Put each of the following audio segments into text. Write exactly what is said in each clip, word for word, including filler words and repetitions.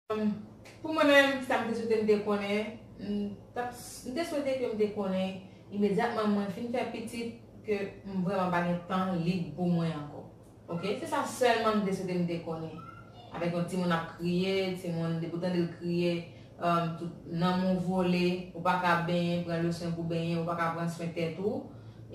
Pou mwen menm, sa m te swete m te konnen, m t ap, m te swete ke m te konnen imedyatman mwen fin fè pitit ke m vrèman pa gen tan lib pou mwen ankò. Oke? Se sa sèlman m te swete m te konnen. Avèk yon timoun ap kriye, timoun, depi w tande l kriye, um, tout nanm ou vole, ou pa ka benyen, pran leswen pou benyen, ou pa ka pran swen tèt ou.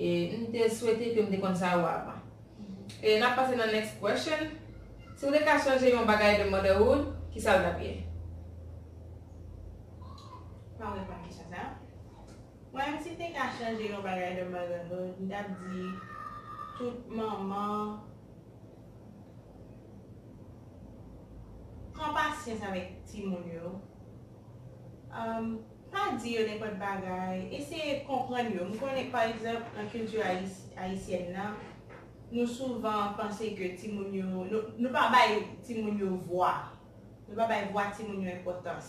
E m te swete ke m te konn sa yo avan. E n ap pase nan next question. Si w te ka chanje yon bagay de motherhood, kisa l t ap ye? Mwen reponn kesyon sa. Mwen menm, si m te ka chanje yon bagay de motherhood, m t ap di tout manman pran pasyans avèk timoun yo. Um, pa di yo nenpòt bagay, eseye konprann yo. M konnen, pa egzanp, nan kilti ayis-, ayisyèn nan, nou souvan panse ke timoun yo, nou, nou pa bay timoun yo vwa. Nou pa bay vwa timoun yo enpòtans.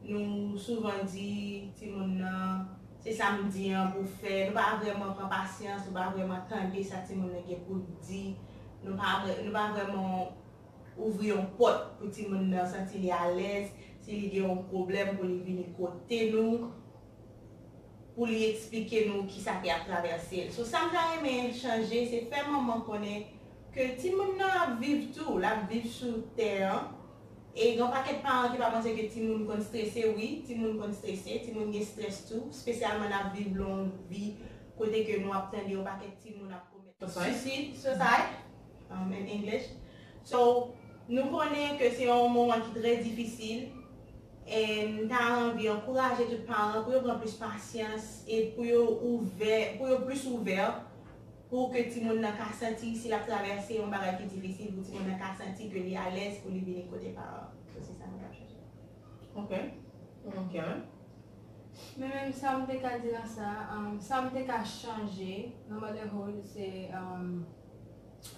Nou souvan di timoun nan, se sa m di an pou fè. Nou pa vrèman pran pasyans, nou pa vrèman tande sa timoun nan gen pou l di. Nou pa, vrè- nou pa vrèman ouvri yon pòt pou timoun nan santi li alèz, si li gen yon pwoblèm pou li vini kote nou, pou li eksplike nou kisa ki ap travèse l. So, sa m ta renmen chanje, se fè manman konnen ke timoun nan ap viv tou, l ap viv sou tè an. E gen yon pakèt paran ki pa panse ke timoun konn strese, wi, timoun konn strese, timoun gen strès tou, espesyalman n ap viv yon vi kote ke nou ap tande yon pakèt timoun ap komèt suisid, suicide, um, in English. So, nou konnen ke se yon moman ki trè difisil, e m ta anvi ankouraje tout paran pou yo pran plis pasyans e pou yo ouvè, pou yo plis ouvè, pou ke timoun nan ka santi, si l ap travèse yon bagay ki difisil, pou timoun nan ka santi ke li alèz pou li vini kote paran. So, se sa mwen t ap chèche. Ok. Ok. Men menm sa m te ka di nan sa, um, sa m te ka chanje nan motherhood, se, um,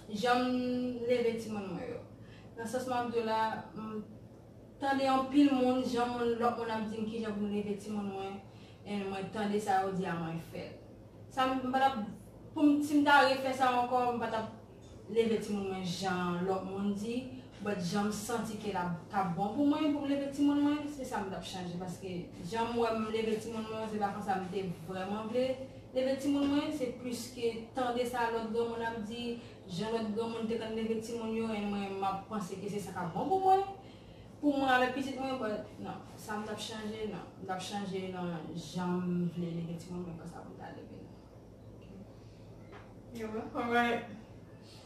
jan m leve timoun mwen yo. Nan sans m ap di w la, m tande anpil moun, jan moun, lòt moun ap di m kijan pou m leve timoun mwen, e mwen tande sa yo di a, mwen fè l. Sa m, m pa t ap, pou m, si m ta refè sa ankò, m pa t ap leve timoun mwen jan lòt moun di, but jan m santi ke l ap, t ap bon pou mwen, pou m leve timoun mwen, se sa m t ap chanje, paske jan m wè m leve timoun mwen, se pa konsa m te vrèman vle leve timoun mwen, se plis ke tande sa lòt granmoun ap di, jan lòt granmoun te konn leve timoun yo, e mwen, m ap panse ke se sa k ap bon pou mwen, pou mwen avèk pitit mwen, but non, sa m t ap chanje, non, m t ap chanje nan jan m vle leve timoun mwen, konsa pou m ta leve l. Yo, alright.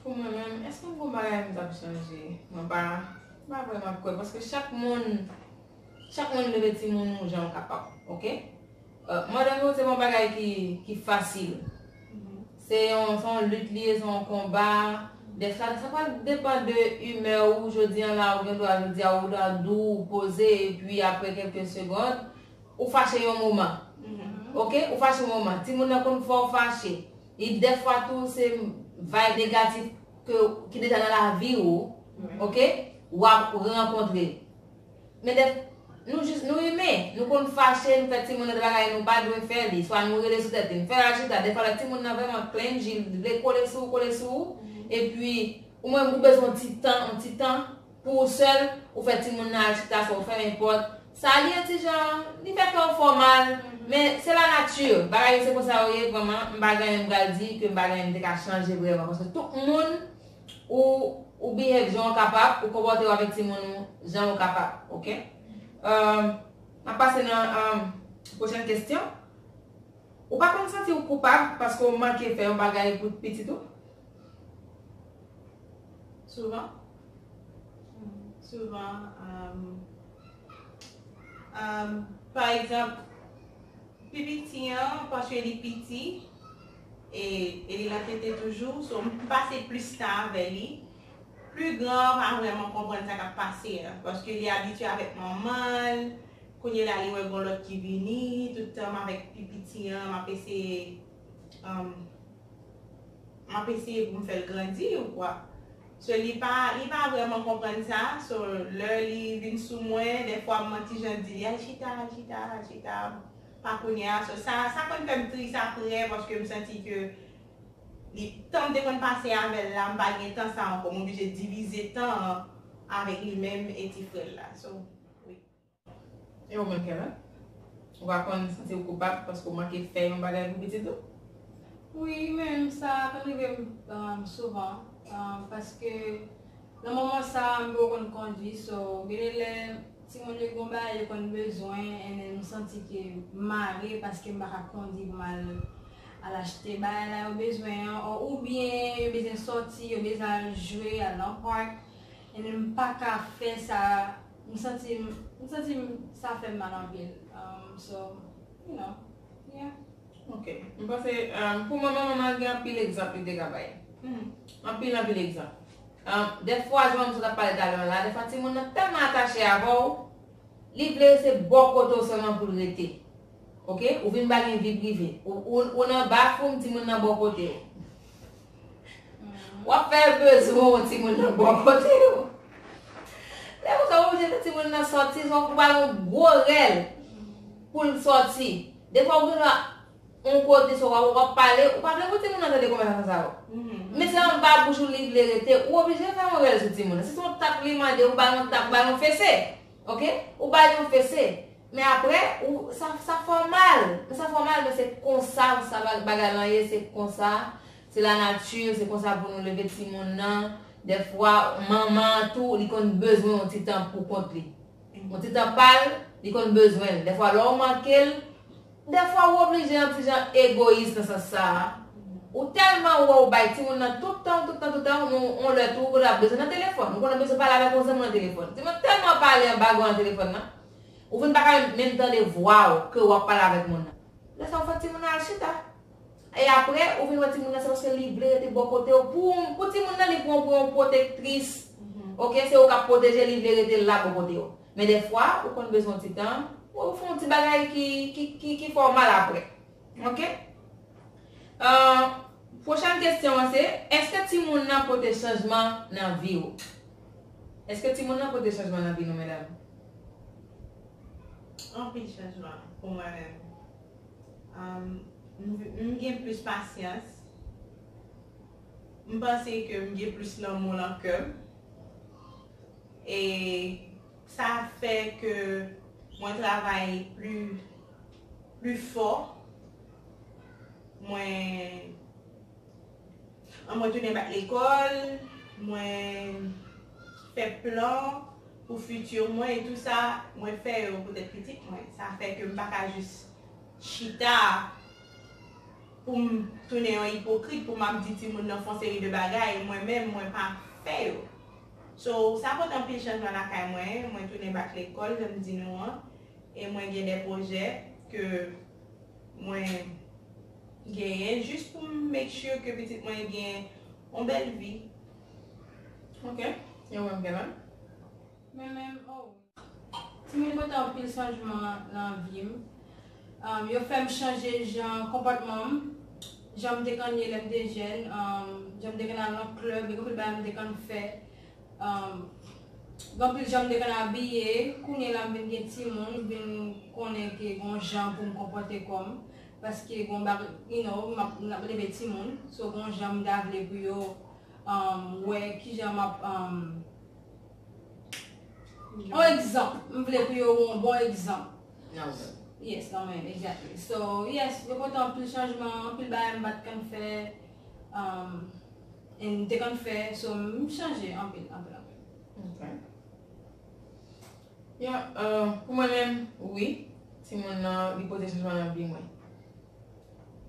Pou mwen menm, èske m gon bagay m t ap chanje? Mwen pa, m pa vrèman kwè, paske chak moun, chak moun leve timoun ou jan w kapab, oke? Uh, motherhood se pa yon bagay ki, ki fasil. Se yon, se yon lit li ye, se yon konba. Dèfwa, sa pral depann de imè ou. Jodi an la, ou gen dwa, jodi a, ou dwa dou, ou poze, epi apre kèlke segond, ou fache yon moman. Oke? Ou fache yon moman. Timoun nan konn fè w fache. E dèfwa tou, se vibe negatif ke, ki deja nan lavi ou, oke? W ap rankontre. Men dèf-, nou jis, nou imen. Nou konn fache, nou fè timoun nan de bagay nou pa dwe fè li. Swa nou rele sou tèt li, nou fè l al chita. Dèfwa lè timoun nan vrèman clingy, li vle kole sou ou, kole sou ou. Epi, ou menm, ou bezwen yon ti tan, yon ti tan pou ou sèl, ou fè timoun nan al chita, swa ou fèmen pòt. Sa li yon ti jan, li fè kè w fè w mal, men se lanati. Bagay yo se konsa yo ye, vrèman. M pa gen anyen m pral di ke m pa gen anyen m te ka chanje vrèman. Paske tout moun, ou, ou behave jan w kapab, ou konpòte w avèk timoun ou jan w kapab, oke? Um, n ap pase nan, um, pwochèn kesyon. Ou pa konn santi w koupab paske w manke fè yon bagay pou pitit ou? Souvan. Souvan, um, um, pa egzanp, pi piti an, paske li piti, e, e li nan tete toujou, so m pase plis tan avè li. Pli gran an pa vrèman konprann sa k ap pase a, paske li abitye avèk manman l, kounye la li wè gon lòt ki vini, tout tan m avèk pi piti an, m ap eseye, um, m ap eseye pou m fè l grandi ou kwa. So, li pa, li pa vrèman konprann sa. So, lè li vin sou mwen, dèfwa m manti jan di li, al chita, al chita, al chita. Pa kounye a. So, sa, sa konn fè m tris apre, paske m santi ke li, tan m te konn pase avè l la, m pa gen tan sa ankò. M oblije divize tan an avèk li menm e ti frè l la. So, wi. E ou menm, Kèla? Ou pa konn santi w koupab paske w manke fè yon bagay pou pitit ou? Wi, men sa konn rive m um, souvan um, paske nan moman sa a m poko konn kondui, so gen de lè timoun yo gen bagay yo konn bezwen and then m santi ke m mare paske m pa ka kondui pou m al al achte bagay la yo bezwen an, oubyen yo bezwen sòti, yo bezwen al jwe, al nan park, and then m pa ka fè sa, m santi m santi m sa fè m mal anpil. Um, so, you know, yeah. Ok. M panse um, pou manman, manman gen anpil egzanp li te ka bay. Anpil, anpil egzanp. Um, dèfwa, jan m sot ap pale talè la, dèfwa timoun nan tèlman atache avè w, li vle se bò kote w sèlman pou l rete. Ok? Ou vin pa gen vi prive. Ou, ou, ou nan bathroom, timoun nan bò kote w. W ap fè bezwen w, timoun nan bò kote w. Lè konsa, ou oblije fè timoun nan sòti, ou ba l yon gwo rèl pou l sòti. Defwa, ou gen dwa yon kote sou w ap pale, ou pa vle pou timoun nan tande konvèsasyon sa yo. Men se anba bouch ou li vle rete, ou oblije fè yon rèl sou timoun nan. Si se yon tap li mande, ou ba l yon tap, ou ba l yon fese. Ok? Ou ba l yon fese. Men apre, ou, sa, sa fè w mal. Men sa fè w mal, men se konsa sa bagay lan ye, se konsa. Se lanati, se konsa pou nou leve timoun nan. Defwa, manman an tou, li konn bezwen yon ti tan pou kont li. Yon ti tan pa l, li konn bezwen l. Defwa, lè w manke l, defwa ou oblije yon ti jan egoyis nan sans sa a. Ou tèlman wè ou bay timoun nan tout tan, tout tan, tout tan, yon lè tou ou konn ap bezwen nan telefòn. Ou konn ap bezwen pale avèk yon zanmi w nan telefòn. Timoun tèlman pale anba gwa nan telefòn nan. Ou vin pa ka menm tande vwa w ke w ap pale avèk moun nan. Lè sa ou fè timoun nan al chita. E apre, ou vin wè timoun nan se paske li vle rete bò kote w. Pou, pou timoun nan, li pran w pou yon pwotektris. Ok, se ou k ap pwoteje, li vle rete la bò kote w. Men defwa, ou konn bezwen yon ti tan, ou fè yon ti bagay ki, ki, ki, ki fè w mal apre. Ok? Uh, pwochèn kesyon an se, èske timoun nan pote chanjman nan vi w? Èske timoun nan pote chanjman nan vi nou, medam? Anpil chanjman pou mwen menm. Um, m gen plis pasyans. M panse ke m gen plis lanmou nan kè m. E sa fè ke mwen travay pli pli fò. Mwen mwen tounen bat lekòl, mwen fè plan pou fiti mwen e tou sa, mwen fè yo poutèt pitit mwen. Sa fè ke m pa ka jis chita pou m tounen yon ipokrit, pou m ap di timoun nan fè yon seri de bagay, mwen menm, mwen pa fè yo. So, sa pote anpil chanjman lakay mwen, mwen tounen bat lekòl, jan m di nou an, e mwen gen de pwojè ke mwen genyen, jis pou m make sure ke pitit mwen gen yon bèl vi. Ok. E ou menm, Kèla? Mwen menm, oh. Timoun pote anpil chanjman nan vi m. Um, yo fè m chanje jan konpòtman m, jan m te konn ye lè m te jèn, um, jan m te konn al nan klèb, e gen anpil bagay m te konn fè. Um, gen anpil jan m te konn abiye, kounye la m vin gen timoun, m vin konnen ke gon jan pou m konpòte kò m, paske gon bak, you know, m ap, m ap leve timoun, so gon jan m ta vle pou yo um, wè kijan m ap um, yon egzanp, m vle pou yo wè yon bon egzanp. Yes, kanmenm, exactly. So, yes, yo pote anpil chanjman, anpil bagay m pa t konn fè, um, and m te konn fè, so m chanje anpil, anpil, anpil. Ok. Ya, uh, pou mwen menm, wi, timoun nan, li pote chanjman nan vi mwen.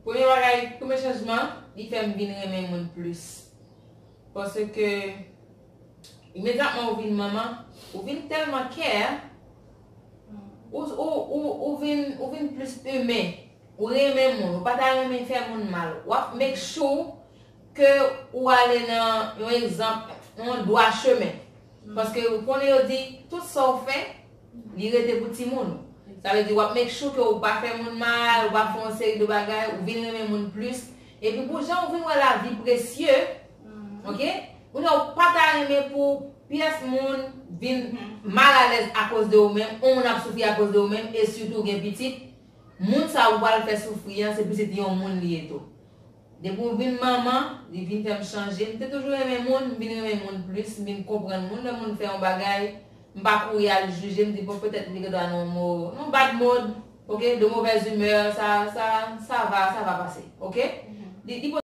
Premye bagay, premye chanjman, li fè m vin renmen moun plis. Paske imedyatman ou vin manman, ou vin tèlman care, ou, ou, ou, ou vin, ou vin plis imen. Ou renmen moun, ou pa ta renmen fè moun mal. W ap make sure ke ou ale nan yon egzanp, yon dwa chemen. Paske ou konnen yo di, tout sa w fè, li rete pou timoun ou. Sa vle di w ap make sure ke ou pa fè moun mal, ou pa fè yon seri de bagay, ou vin renmen moun plis. Epi pou jan ou vin wè lavi presye, ok? Ou nan ou pa ta renmen pou pyès moun vin mal alèz akoz de ou menm, ou moun ap soufri akoz de ou menm, e sitou ou gen pitit, moun sa ou pral fè soufri an, se pitit yon moun li ye tou. Depi w vin manman, li vin fè m chanje. M te toujou renmen moun, m vin renmen moun plis, m vin konprann moun. Lè moun fè yon bagay, m pa kouri al jije, m di, bon, petèt li gen dwa nan yon mo, yon bad mood, ok, de mauvaise humeur, sa, sa, sa va, sa va pase, ok? Li, li